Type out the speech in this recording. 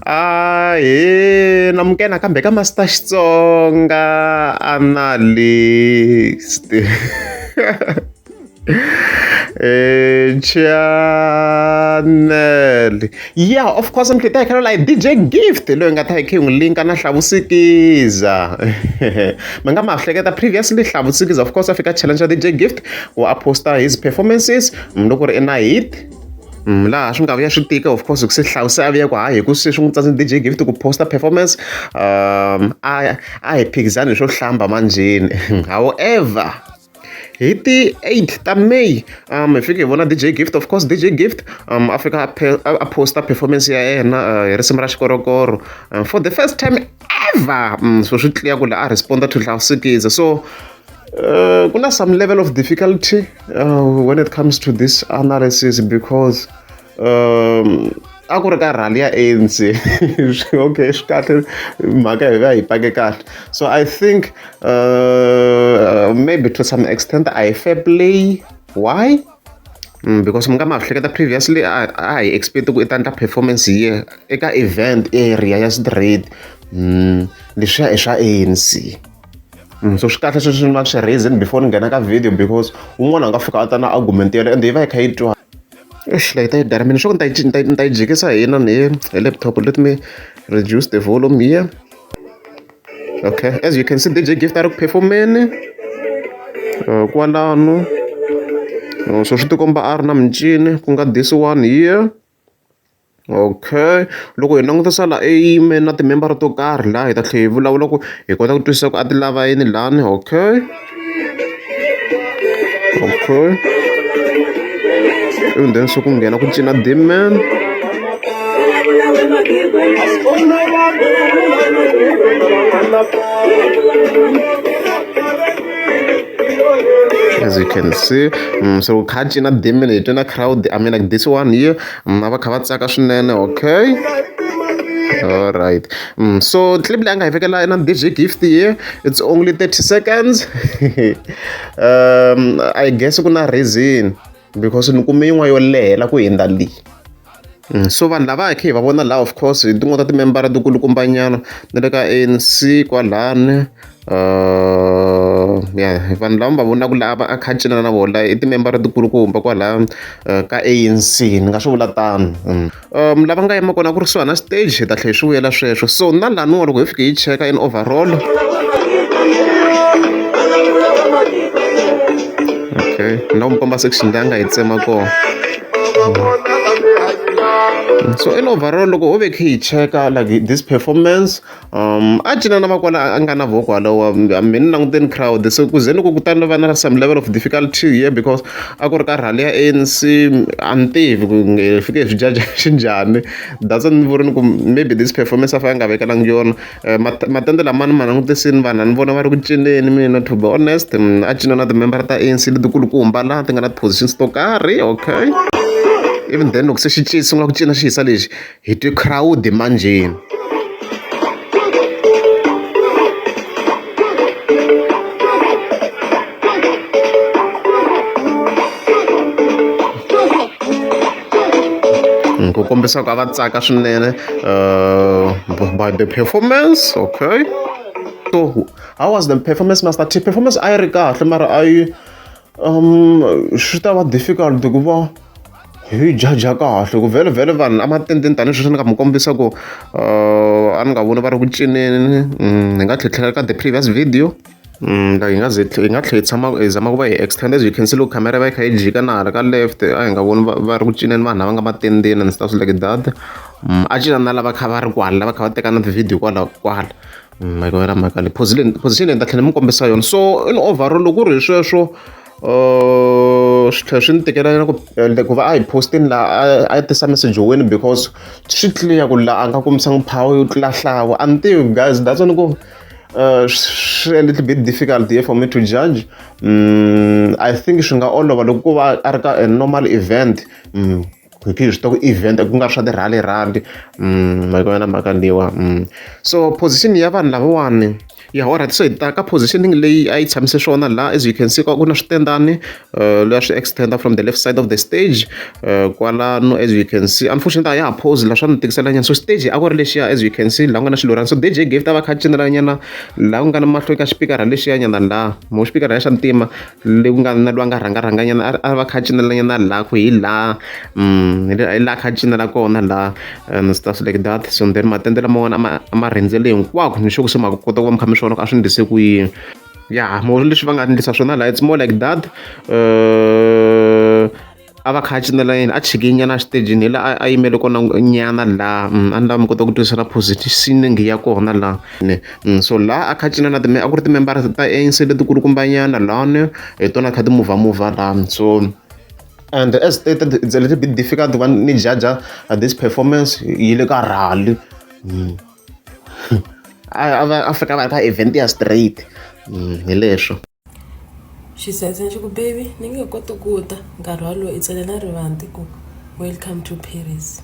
Ahee namukela nakambe ka Master Xitsonga analyst channel yeah of course mi tlhela hi kha la DJ Gift loyi nga ta hi kha hi n'wi linka na Hlavusikiza mi nga ma hleketa previously Hlavusikiza of course a fika challenge DJ Gift ku a posta his performances loko ri i na hit laha swi nga vuya swi tika of course ku se hlawuse a vuya ku hayi hi ku se swi n'wi tsandze DJ Gift ku posta performance a a hi phikizani hi swo hlamba manjheni however hi ti 8 ta May hi fike hi vona DJ Gift of course DJ Gift a fika a posta performance ya yena hi risimu ra xikorokoro for the first time ever so swi clear ku la a responda to Hlawusikiza so ku na some level of difficulty when it comes to this analysis because a ku ri ka rally ya ANC okay swi kahle mhaka hi va hi pake kahle so I think maybe to some extent a hi fair play why because mi nga ma hleketa previously a hi expect ku i ta endla performance here eka event area ya straight leswiya i swa ANC so swi kahle sweswi ni va swi reason before ni nghena ka video because un'wana a nga fika a ta na argument yeleyo ende yi va yi kha yi twa eish leyi ta yi dara mina swa ku ni ta yi jikisa hi inani hi laptop let me reduce the volume here okay as you can see DJ Gift a ri ku performeni kwalano so swi tikomba a ri na mincini ku nga this one here okay loko hi langutisa la i yime na timembara to karhi laha hi ta tlhela hi vulavula ku hi kota ku twisisa ku a ti lava yini lani okay okay and then se ku nghena ku cina Dman as you can see so kha cina Dman hi twa na crowd I mean like this one here a va kha va tsaka swinene okay all right so clip leyi a nga hi vekela na DJ Gift here it's only 30 seconds I guess ku na reason because ni kume yin'wana yo lehela ku hundza leyi so vanhu lava hi kha hi va vona laha of course hi tin'wana ta timembara tikulukumbanyana na le ka ANC kwalani ya vanhu lava va vonaka lava a kha a cinana na vona i timembara tikulukumba kwalaya ka ANC ni nga swi vula tano lava nga yima kona ku ri kusuhana na stage hi ta tlhela hi swi vuyela sweswo so na laniwa loko hi fike hi cheka in overall okay ni lava ku mi komba section leyi a nga yi tsema kona so in overall loko ho ve khe hi cheka like this performance a cina na vakwala a nga na voko walowa mi ni languteni crowd so ku ze ni ku kutani va na some level of difficulty here because a ku ri ka rally ya ANC a ni tivi ku hi fike hi swi jaja xinjhani that's ni vurini ku maybe this performance a fa a nga vekelangi yona matende lamani ma langutisini vanhu a ni vona va ri ku cineni mina to be honest a cina na timembara ta ANC letikulukumba laha ti nga na ti-positions to karhi okay even then loko se xi sungula ku cina xi hisa lexi hi twe crowd manjheni ku kombisa ku a va tsaka swinene by the performance okay so how was the performance Master T performance a yi ri kahle mara a yi swi ta va difficult ku va hi jaja kahle ku vhele vhele vanhu a matendeni tanihi sweswi ni nga mi kombisa ku a ni nga voni va ri ku cineni hi nga tlhetlhela ka the previous video like hi nga ze hi nga tlhela hi tshama hi zama ku va hi extend as you can see loko camera va yi kha yi jika na hala ka left a hi nga voni va ri ku cineni vanhu lava nga matendeni and stuff like that a cina na lava kha va ri kwala lava kha va teka na ti-video kwala kwala ma yi vona mhaka leyi position leyi ni ta tlhela ni mi kombisa yona so in overall loko ku ri hi sweswo swi tlhela swi ni tikela nyana ku ku va a hi postini laha a tisa message wini because swi clear ku laha a nga kombisanga power yo tlula hlawu a ni tivi guys that's ni ku swi a little bit difficult here for me to judge I think swi nga olova loko ko va a ri ka a normal event hi swi tiva ku event ku nga ri swa ti-rally rally ma yi vona mhaka leyiwa so position ya vanhu lavawani Ya, alright, so hi ta ka positioning leyi a yi tshamise swona laha. As you can see, ku na switendani leswi swi extenda from the left side of the stage kwalano. As you can see, unfortunately a ya ha pose la, swa ni tikisela nyana. So stage a ku ri lexiya, as you can see, laha ku nga na xilorana. So DJ Gift a va kha cinela nyana laha ku nga na mahlweni ka xipikara lexiya nyana, laha mo xipikara xa ntima le ku nga na loyi a nga rhangarhanga nyana, a va kha cinela nyana laha ku hi laha hi laha kha cinela kona laha and stuff like that. So then matende laman'wana a ma rhendzele hinkwako. Ni sure ku se ma kota ku va mi kha mi swi vona ku a swi endlise ku yini. Ya, mo leswi va nga endlisa swona laha, it's more like that. A va kha a cinela yini, a chike nyana xitejini hi laha a yimele kona nyana laha. A ni lava mi kota ku twisisa na positioning ya kona laha. So laha a kha a cina na a ku ri timembara ta ANC letikulukumba nyana lahawani, hi tona kha ti muvha muvha laha. So and as stated, it's a little bit difficult ku va ni judge this performance. Yi le ka rally, a va a fika va ri ka event ya straight. Hi leswo. Xisese xi ku, "Baby, ni nge koti ku ta." Nkarhi walowo i tsale na rivanti ku, "Welcome to Paris."